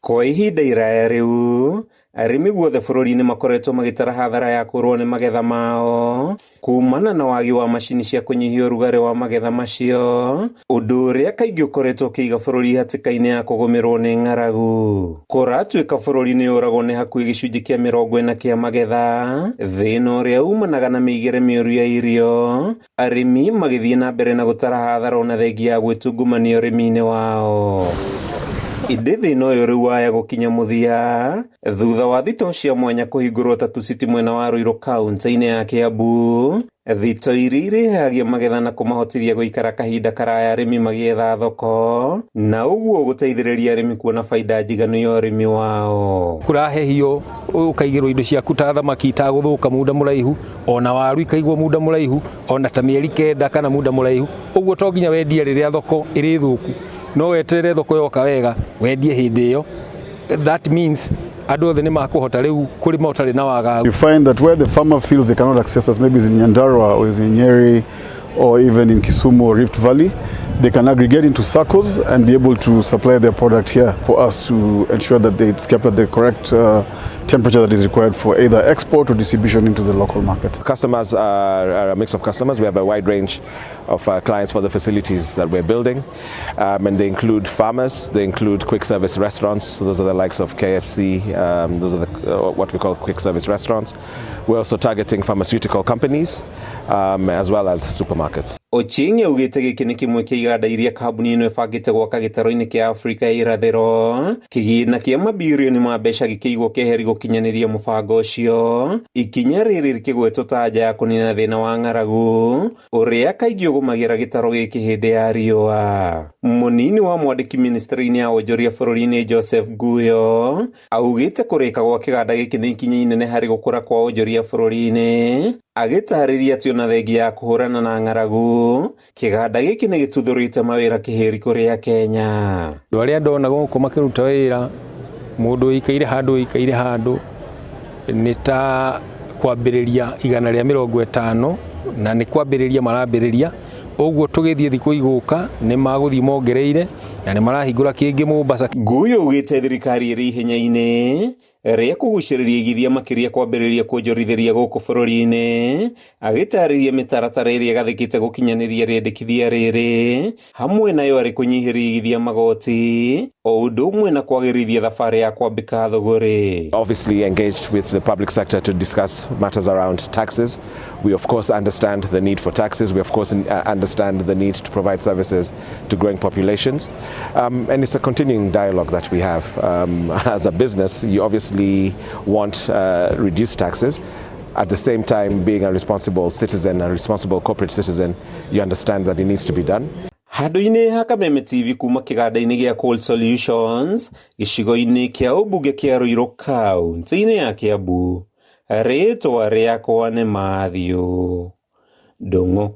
Kwa ihinda iraya rĩu, arĩmi guothe bũrũri-inĩ makoretwo magĩtara hathara ya kũrwo nĩ magetha mao kumana na wagi wa macini cia kũnyihia ũrugarĩ wa magetha macio, ũndũ ũrĩa kaingĩ ũkoretwo ũkĩiga bũrũri hatĩka-inĩ ya kũgũmĩrwo nĩ ng'aragu. Kũratuĩka bũrũri nĩ ũragwo nĩ hakuhĩ gĩcunjĩ kĩa 40 kĩa magetha, thĩna ũrĩa umanaga na mĩigĩre mĩũru ya irio, arĩmi magĩthiĩ na mbere na gũtara hathara ona thengia ya gwĩtungumania ũrĩmi-inĩ wao. Ĩndĩ thĩna ũyũ rĩu waya gũkinya mũthia thutha wa thitoo cia mwanya kũhingũrwo Tatu City mwena wa Ruiru kaunti-inĩ ya Kiambu. Thitoo iria irĩhagia magetha na kũmahotithia gũikara kahinda karaya arĩmi magĩetha thoko na ũguo gũteithĩrĩria arĩmi kuona baida njiganu ya ũrĩmi wao. Kũrahehio ũkaigĩrwo indo ciaku ta thamaki itagũthũka muda mũraihu, ona waru ikaigwo muda mũraihu, ona ta mĩeri 9 kana muda mũraihu. Ũguo to nginya wendie rĩrĩa thoko ĩrĩ thũku, no weterere thoko yoka wega wendie hĩndĩ ĩyo. That means andũ othe nĩ makũhota rĩu kũrĩma ũtarĩ na wagagu. You find that where the farmer feels they cannot access us, maybe it's in Nyandarua or it's in Nyeri or even in Kisumu or Rift Valley, they can aggregate into circles and be able to supply their product here for us to ensure that it's kept at the correct temperature that is required for either export or distribution into the local market. Customers are a mix of customers. We have a wide range of clients for the facilities that we're building, and they include farmers, they include quick service restaurants, so those are the likes of KFC, those are the what we call quick service restaurants. We're also targeting pharmaceutical companies, as well as supermarkets. Ochieng augĩte gĩkĩ nĩ kĩmwe kĩa iganda iria kambuni ĩno ĩbangĩte gwaka gĩtaro-inĩ kĩa Afrika ya irathĩro, kĩgĩna kĩa mabirioni ma mbeca gĩkĩigwo keheri gũkinyanĩria mũbango ũcio. Ikinya rĩrĩ rĩkĩgwetwo ta nja ya kũnina thĩna wa ng'aragu ũrĩa kaingĩ ũgũmagĩra gĩtaro gĩkĩ hĩndĩ ya riũa. Mũnini wa mwandĩki ministry-inĩ ya wonjoria bũrũri-inĩ Joseph Guyo augĩte kũrĩka gwa kĩganda gĩkĩ nĩ ikinya inene harĩ gũkũra kwa wonjoria bũrũri-inĩ, agĩtarĩria atĩ ona thengia ya kũhũrana na ng'aragu, kĩganda gĩkĩ nĩ gĩtuthũrĩte mawĩra kĩhĩri kũrĩa Kenya. Andũ arĩa ndona gũkũ makĩruta wĩra, mũndũ ũikaire handũ ũikaire handũ nĩ ta kwambĩrĩria 150, na nĩ kwambĩrĩria marambĩrĩria. Ũguo tũgĩthiĩ thikũ igũka nĩ magũthiĩ mongereire na nĩ marahingũra kĩngĩ Mombasa. Guyo augĩte thirikari ĩrĩ ihenya-inĩ rĩa kũgucĩrĩria igithia makĩria kwambĩrĩria kuonjorithĩria gũkũ bũrũri-inĩ, agĩtarĩria mĩtaratara ĩrĩa ĩgathĩkĩte gũkinyanĩria rĩendekithia rĩrĩ, hamwe nayo arĩ kũnyihĩria igithia magoti o ũndũ ũmwe na kwagĩrithia thabarĩ ya kwambĩka thũgũrĩ. Obviously engaged with the public sector to discuss matters around taxes. We of course understand the need for taxes. We of course understand the need to provide services to growing populations. And it's a continuing dialogue that we have. As a business, you obviously want reduced taxes. At the same time, being a responsible citizen, a responsible corporate citizen, you understand that it needs to be done. Handũ-inĩ ha Kameme TV kuma kĩganda-inĩ gĩa Cold Solutions gĩcigo-inĩ kĩa ũmbunge kĩa Ruiru kaunti-inĩ ya Kiambu, rĩtwa rĩakwa nĩ Matthew Ndung'u.